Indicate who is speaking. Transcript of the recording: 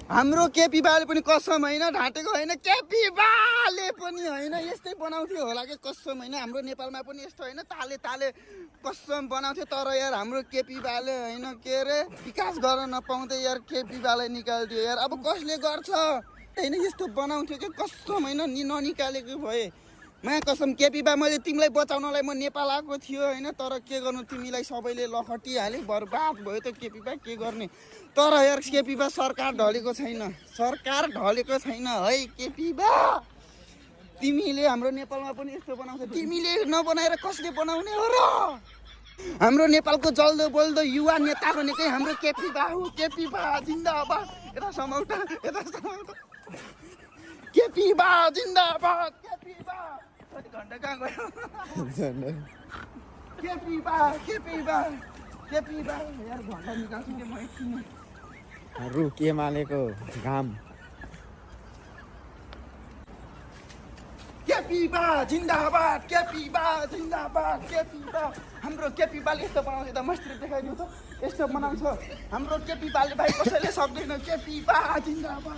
Speaker 1: हाम्रो केपी बाले पनि कसम होइन ढाँटेको होइन केपी बाले पनि होइन यस्तै बनाउँथ्यो होला कि कसम होइन हाम्रो नेपालमा पनि यस्तो होइन ताले ताले कसम बनाउँथ्यो तर यार हाम्रो केपी बाले होइन के अरे विकास गर्न नपाउँदै यार केपी बाले निकालिदियो यार अब कसले गर्छ होइन यस्तो बनाउँथ्यो कि कसम होइन ननिकालेको भए मा कसम केपी बा मैले तिमीलाई बचाउनलाई म नेपाल आएको थियो होइन तर के गर्नु तिमीलाई सबैले लखटिहाल्यो बर्बाद भयो त केपी बा के गर्ने तर यार केपी बा सरकार ढलेको छैन है केपी बा तिमीले हाम्रो नेपालमा पनि यस्तो बनाउँछ तिमीले नबनाएर कसले बनाउने हो र हाम्रो नेपालको जल्दो बोल्दो युवा नेता भनेकै हाम्रो केपी बा हो केपी बा जिन्दाबाद यता समाउटा केपी बा जिन्दाबाद केपी बा घन्टा कहाँ गयो केपी बा यार घन्टा निकाल्छु कि म एकछिन
Speaker 2: रु के मालेको घाम
Speaker 1: केपी बा जिन्दाबाद हाम्रो केपी बाले यस्तो बनाउँछ त मस्तिर देखाइदिउ त यस्तो बनाउँछ हाम्रो केपी बाले भाइ कसैले सक्दैन केपी बा जिन्दाबाद